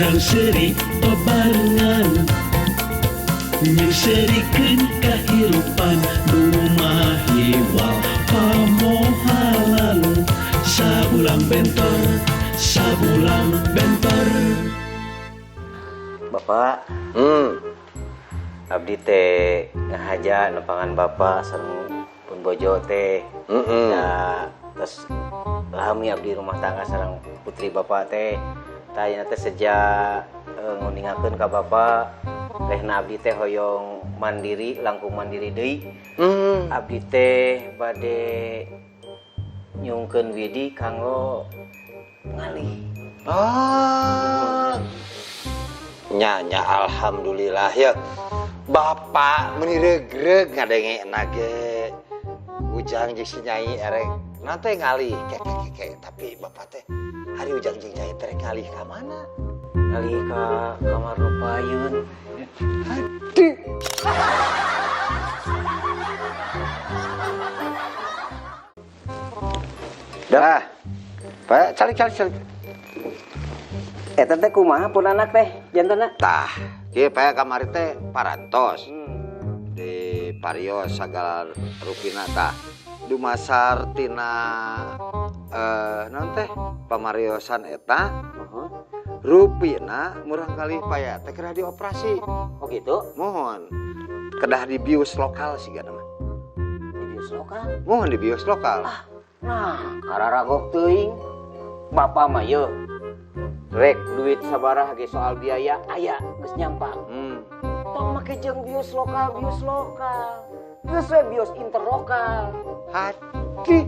Urang seuri babarengan, Nyeungseurikeun kahirupan nu mahiwal pamohalan. Sabulang bentor, sabulang bentor. Bapak, abdi teh ngahaja nepangan Bapak sareng pun bojo teh. Da terus lami abdi rumah tangga sareng putri Bapak teh. Tah, ayeuna teh sejak nguningakeun ka Bapak, rehna abdi teh hoyong mandiri, langkung mandiri deui. Abdi teh bade nyungkeun widi kanggo ngalih. Ah. Nya nya, alhamdulillah ya. Bapak meuni regreg ngadenge ge. Ujang jeung si Nyai erek nanti ngalih ke ke ke, ke. Tapi Bapak teh, ari Ujang jeung Nyai teh rek ngalih ka mana? Ngalih ka kamar nu payun. Aduh. Dah. Pak, calik calik calik. Eta teh kumaha pun anak teh jantenna? Tah, kieu, Pak, kamari teh parantos. Di parios sagala rupina, tah. Dumasar tina naon teh pamariosan eta, rupina murangkalih paya teh kedah dioperasi. Oh, gitu? Mohon. Kedah dibius lokal sih mah. Dibius lokal? Mohon, dibius lokal. Ah, nah, kararagok teuing. Bapak mah ye. Rek duit sabaraha ge soal biaya aya geus nyampak. Tong make jeung bius lokal, bius lokal. Geus we bius interlokal. Hati.